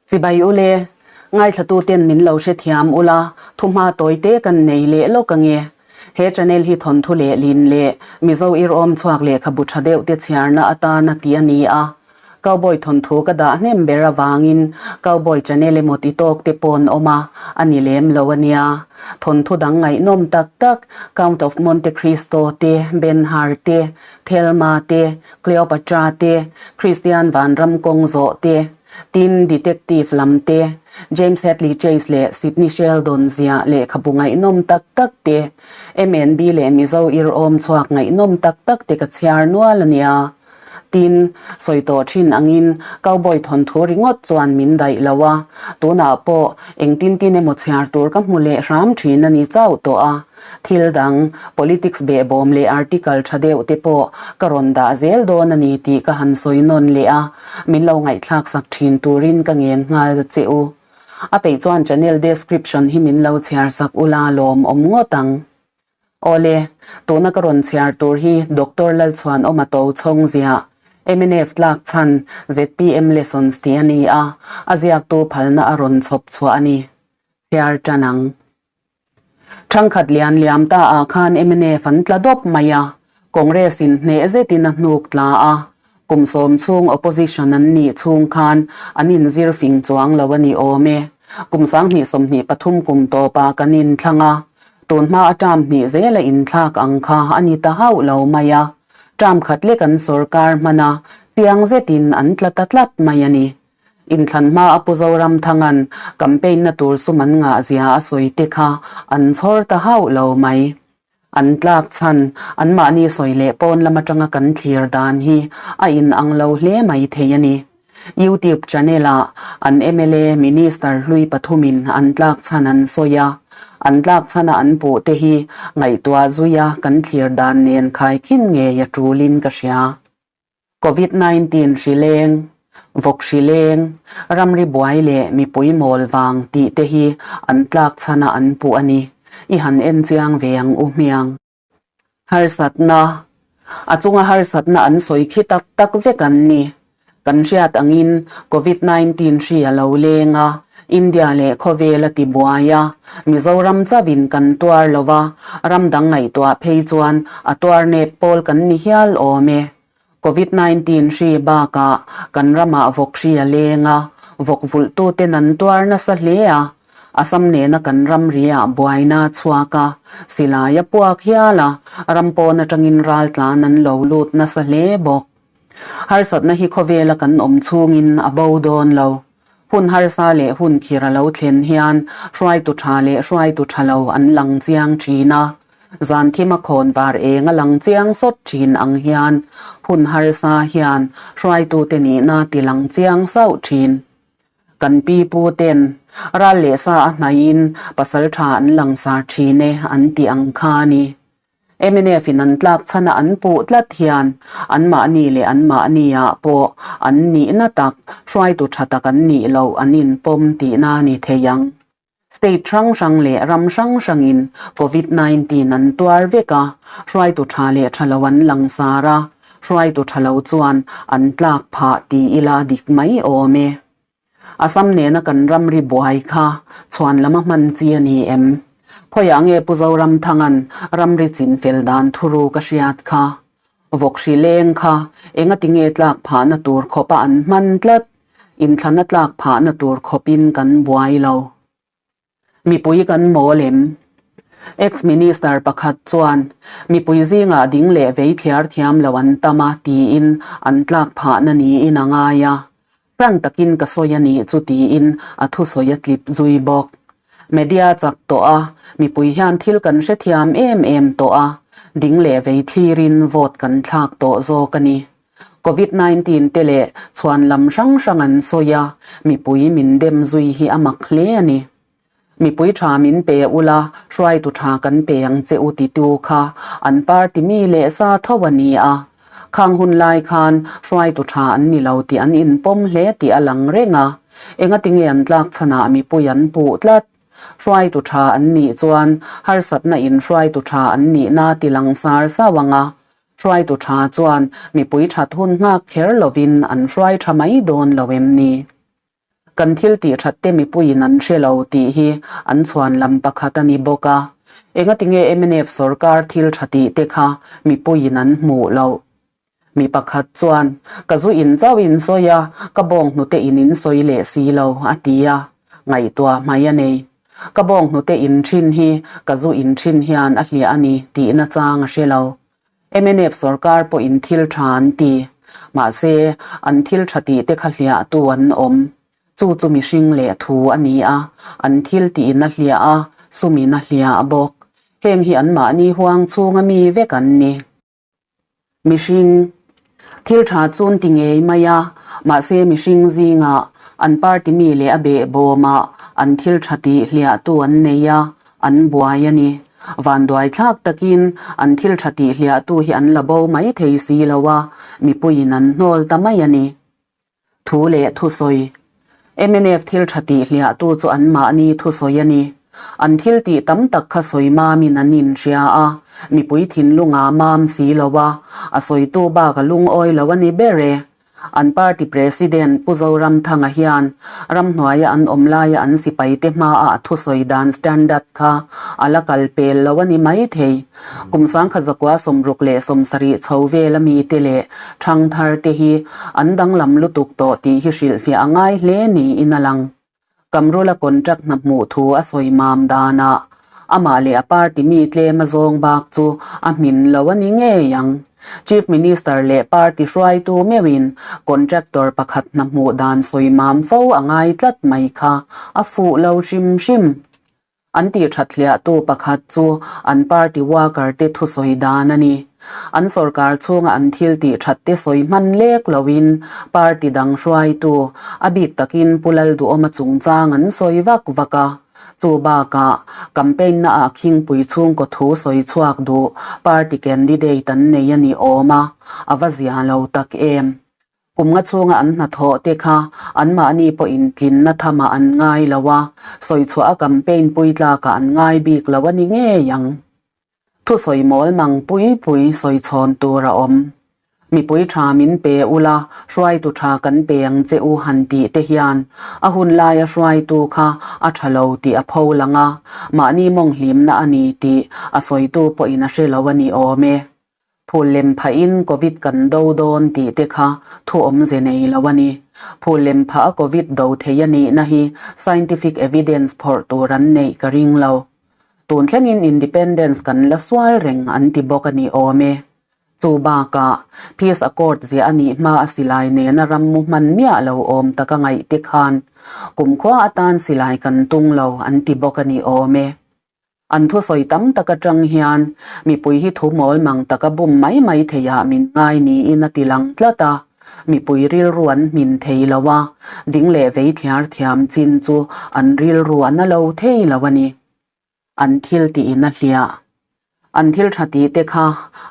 Chibai ule, ngaithlatuten min lo hrethiam ula, thuhma tawite kan nei leh lawk ange. He channel hi thawnthu leh lin leh Mizo irawm chhuak lehkhabu tha deuh te chhiarna atana ti a ni a. Cowboy thawnthu ka dah hnem ber avangin Cowboy channel emaw ti tawk te pawn awm a, a ni lem lo a nia. Thawnthu dang ngaihnawm tak tak Count of Monte Cristo te, Ben Hur te, Thelma te, Cleopatra te, Kristian Vanram kawng zawh te, Tin, Detective lam te, James Hadley Chase leh Sidney Sheldon ziah lehkhabu ngaihnawm tak tak te, MNB leh Mizo irawm chhuak ngaihnawm tak tak te ka chhiar nual a nia. Tin, sawi tawh thin angin Cowboy thawnthu ringawt chuan min daih lo a, tunah pawh engtin tin emaw chhiar tur ka hmu leh hram thin a ni chauh tawh a. Thil dang, politics behbawm leh article tha deuh te pawh ka rawn dah zel dawn a ni tih ka han sawi nawn leh a, min lo ngaihthlak sak thin turin ka ngen nghal che u. A peih chuan channel description hi min lo chhiar sak ula lawm awm ngawt ang. Awle, tuna ka rawn chhiar tur hi Doctor Lalchhuanawma Tochhawng ziah, mnf tlak chhan zpm lessons tih a ni a, a ziaktu phalna a rawn chhawp chhuah a ni. Chhiar tan ang. Thangkhat lian liam ta ah khan mnf an tla dawp mai a, Congress in hneh zetin a hnuk tla a, kum sawm chhung opposition an nih chhung khan an inzir fing chuang lo a ni awm e. Kum 2023 kum tawpah kan inthlang a, tunhma a term hnih zela inthlak ang kha a ni ta hauh lo mai a, term khat lek an sorkar hman a, chiang zetin an tla ta tlat mai a ni. Inthlan hma a Pu Zoramthanga'n campaign na tur sum an ngah zia a sawi te kha an chhawr ta hauh lo mai. An tlak chhan, anmahni sawi leh pawn lam atanga kan thlir dan hi a in ang lo hle mai thei a ni. YouTube channel ah an mla Minister hlui pathumin an tlak chhan an sawi a, an tlak chhana an puh te hi ngaihtuah zuia kan thlir dan nen khaikhin ngei a tulin ka hria. Covid 19 hri leng, vawk hri leng, ramri buai leh mipui mawl vang tih te hi an tlak chhan a an puh a ni. I han en chiang ve ang u hmiang. Harsatna, A chunga harsatna an sawi khi tak tak vek an ni. Kan hriat angin Covid 19 hri a lo leng a, India leh khawvel a ti buai a, Mizoram chauhin kan tuar lo va, ram dang ngaihtuah phei chuan a tuar nep pawl kan ni hial awm e. Covid 19 hri bakah kan ramah vawk hri a leng a, vawk vulhtuten an tuar nasa hle a, Assam nena kan ramriah buaina a chhuak a, silai a puak hial a, ram pawn atangin raltlan an lo lut nasa hle bawk. Harsatna hi khawvela kan awm chhungin a bo dawn lo. Hun harsa leh hun khir a lo thlen hian hruaitu tha leh hruaitu tha lo an lang chiang thin a. Zan thim a khawn var eng a lang chiang sawt thin ang hian hun harsa hian hruaitute nihna ti lang chiang sauh thin. Kan pi pu ten ral leh sa a hnaihin pasal tha an langsar thin e an tih ang kha a ni. Mnf in an tlak chhan a an puh tlat hian anmahni leh anmahni ah pawh an nihna tak hruaitu tha tak an nih loh an inpawm tihna a ni thei ang. State hrang hrang leh ram hrang hrangin Covid 19 an tuar vek a, hruaitu tha leh tha lo an langsar a, hruaitu tha lo chuan an tlak phah ti ila dik mai awm e. Assam nena kan ramri buai kha chhuan lam a hman chi a ni em? Khawiah nge Pu Zoramthanga'n ramri chin fel dan thuru ka hriat kha? Vawk hri leng kha engati nge tlak phahna tur khawpa an hman tlat? Inthlana tlak phahna tur khawpin kan buai lo. Mipui kan mawl em? Ex-Minister pakhat chuan, Mipui zingah ding leh vei thliar thiam lo an tam a, tiin an tlak phahna niin a ngai a. Frank takin ka sawi a nih chu tiin a thusawi a tlip zui bawk. Media chak tawh a, mipui hian thil kan hrethiam em em tawh a, ding leh vei thlirin vote kan thlak tawh zawk a ni. Covid 19 te leh chhuan lam hrang hrang an sawi a, mipui min dem zui hi a mak hle a ni. Mipui tha min pe ula, hruaitu tha kan pe ang che u titu kha an party mi leh sa tho a ni a. Khang hun lai khan hruaitu tha an ni lo tih an inpawm hle tih a lang reng a. Engatinge an tlak chhanah mipui an puh tlat? Hruaitu tha an nih chuan harsatna in hruaitu tha an nihna ti lang sar sau ang a. Hruaitu tha chuan mipui that hun nghak kher lovin an hruai tha mai dawn lo em ni? Kan thil tih that te mipuiin an hre lo tih hi an chhuan lam pakhat a ni bawk a. Engatinge mnf sorkar thil tha tih te kha mipuiin an hmuh loh? Mi pakhat chuan, Ka zu in chauh in sawi a, ka bawng hnute in in sawi leh si lo, a ti a. Ngaihtuah hmai a nei. Ka bawng hnute in thin hi ka zu in thin hian a hliah a ni tih nachang a hre lo. Mnf sorkar pawhin thil tha an ti. Mahse, an thil tha tih te kha hliahtu an awm. Chu chu mihring leh thu a ni a, an thil tiin a hliah a, sumin a hliah bawk. Heng hi anmahni huang chhunga mi vek an ni. Mihring thil tha chun ti ngei mai a, mahse mihring zingah an party mi leh a behbawmah an thil tha tih hliahtu an nei a, an buai a ni. Vanduai thlak takin an thil tha tih hliahtu hi an la bo mai thei si lo a, mipuiin an hnawl ta mai a ni. Thu leh thusawi. Mnf thil tha tih hliahtu chu anmahni thusawi a ni. An thil tih tam tak kha sawi mamin an inhria a, mipui thinlunga mam si lo a, a sawitu bak a lungawi lo a ni ber e. An party president Pu Zoramthanga hian ramhnuaia an awm laia an sipaite hmaah a thusawi dan standard kha a la kal pel lo a ni maithei. Kum 1960 leh 70 chho vela mite leh ṭhangthar te hi an danglam lutuk tawh tih hi hrilhfiah a ngai hle niin a lang. Kamrula contract hna hmuh thu a sawi mam danah amah leh a party mi tlem a zawng bak chu a hmin lo a ni ngei ang. Chief Minister leh party hruaitu meuhin contractor pakhat hna hmuh dan sawi mam fo a ngai tlat mai kha a fuh lo hrim hrim. An tih that hliahtu pakhat chu an party worker te thusawi dan a ni. An sorkar chhunga an thil tih that te sawi hman lek loin party dang hruaitu, a bik takin Pu Lalduhawma chungchang an sawi vak vak a. Chu bakah campaign naah khingpui chhungkaw thu sawi chhuak duh party candidate an nei a ni awm a, a va zia lo tak em. Kum nga chhunga an hnathawh te kha anmahni pawhin tlinna thamah an ngai lo a, sawichhuah a campaign pui tlakah an ngai bik lo a ni ngei ang. Thusawi mawl mang pui pui sawi chhawn tur a awm. Mipui tha min pe ula, hruaitu tha kan pe ang che u han tih te hian a hun laia hruaitu kha a tha lo tih a pho lang a, mahni mawnghlimna a ni tih a sawitu pawhin a hre lo a ni awm e. Phul lem phahin Covid kan do dawn tih te kha thu awmze nei lo a ni. Phul lem phah a Covid do thei a nihna hi scientific evidence phawrh tur an neih ka ring lo. Tun thlengin independence kan la sual reng an ti bawk a ni awm e. Chu bakah Peace Accord ziah a nih hma a silai nena rammu hman miah lo awm taka ngaih te khan kumkhua atan silai kan tung lo an ti bawk a ni awm e. An thusawi tam tak atang hian mipui hi thu mawl mang taka bum mai mai theiah min ngai niin a ti lang tlat a, mipui rilru an hmin thei lo a, ding leh vei thliar thiam chin chu an rilru a na lo thei lo a ni. An thil tiin a hliah. An thil tha tih te kha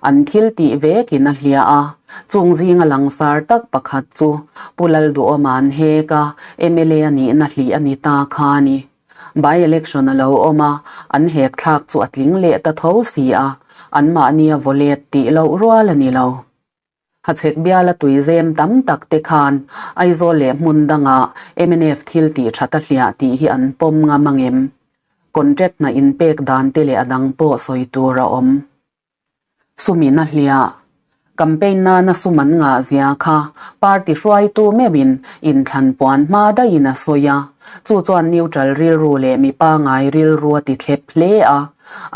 an thil tih vekin a hliah a, chung zinga langsar tak pakhat chu Pu Lalduhawma'n heka mla a nihna hlih a ni ta kha a ni. By election a lo awm a, an hek thlak chu a tling leh ta tho si a, anmahni a vaw let tih loh rual a ni lo. Hachhek biala tuizem tam tak te khan Aizawl leh hmun dangah mnf thil tih that a hliah tih hi an pawm ngam angem? Contract hna inpek dan te leh a dang pawh sawi tur a awm. Sumin a hliah. Campaign nana sum an ngah zia kha party hruaitu meuhin inthlan puan hma daihin a sawi a, chu chuan neutral rilru leh mi pangai rilru a ti thlep hle a.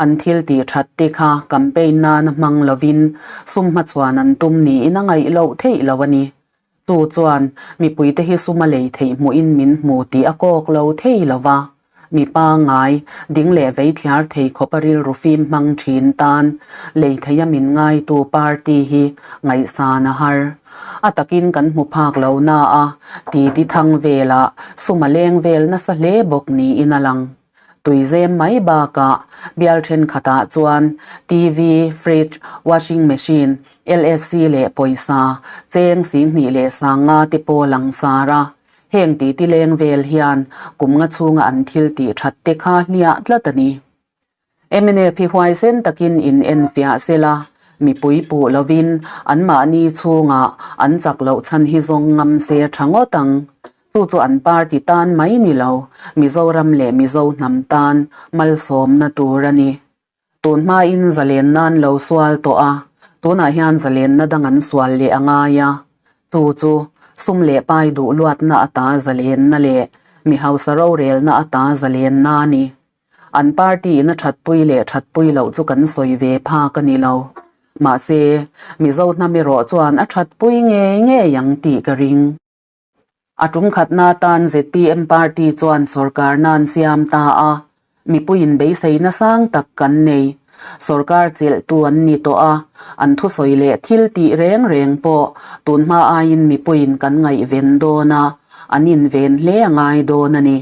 An thil tih that te kha campaign nana hmang lovin sum hmachhuan an tum niin a ngaih loh theih lo a ni. Chu chuan mipuite hi sum a lei theih hmuhin min hmu tih a kawk lo thei lo va, mi pangngai, ding leh vei thliar thei khawpa rilru fim hmang thin tan lei theia min ngaitu party hi ngaihsan a har. A takin kan hmu phak lo na a, titi thang velah sum a leng vel nasa hle bawk niin a lang. Tuizem mai bakah bial thenkhatah chuan TV, fridge, washing machine, LSC leh pawisa cheng 2015 te pawh langsar a. Heng titi leng vel hian kum nga chhunga an thil tih that te kha hliah tlat a ni. Mnf hi huaisen takin in enfiah sela, mipui puh lovin anmahni chhungah an chak loh chhan hi zawng ngam se tha ngawt ang. Chu chu an party tan mai ni lo, Mizoram leh Mizo hnam tan malsawmna tur a ni. Tun hmain zalenna an lo sual tawh a, tunah hian zalenna dang an sual leh a ngai a. Chu chu sum leh pai duh luatna ata zalenna leh mi hausa rorelna ata zalenna a ni. An party in a thatpui leh thatpui loh chu kan sawi ve phak a ni lo. Mahse, Mizo hnam erawh chuan a thatpui ngei ngei ang tih ka ring. A tum khatna atan zpm party chuan sorkarna an siam ta a, mipuiin beiseina sang tak kan nei. Sorkar chelhtu an ni tawh a, an thusawi leh thil tih reng reng pawh tunhma aiin mipuiin kan ngaihven dawn a, an inven hle a ngai dawn a ni.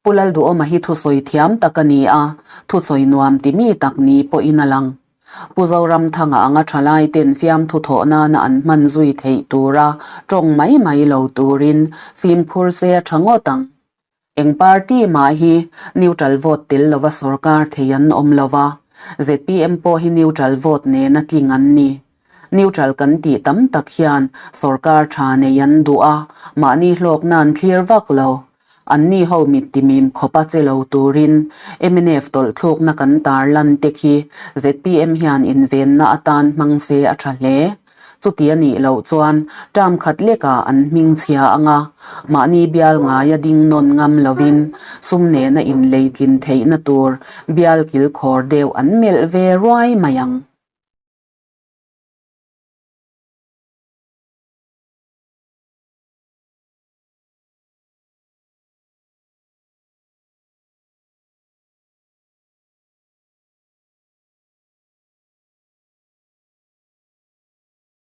Pu Lalduhawma hi thusawi thiam tak a ni a, thusawi nuam ti mi tak ni pawhin a lang. Pu Zoramthanga anga thalai ten fiamthu thawh nana an hman zui theih tura tawng mai mai lo turin fimkhur se a tha ngawt ang. Eng party mah hi neutral vote tel lova sorkar thei an awm lova, zpm pawh hi neutral vote nena tling an ni. Neutral kan tih tam tak hian sorkar tha nei an duh a, mahni hlawkna an thlir vak lo. Anni ho mit timim khawp a che lo turin mnf tawlhthlukna kan tarlan te khi zpm hian invenna atan hmang se a tha hle. Chuti a nih loh chuan term khat lekah an hming chhia anga mahni bial ngaia ding nawn ngam lovin sum nena inleitlin theihna tur bial kilkhawr deuh an melh ve ruai mai ang.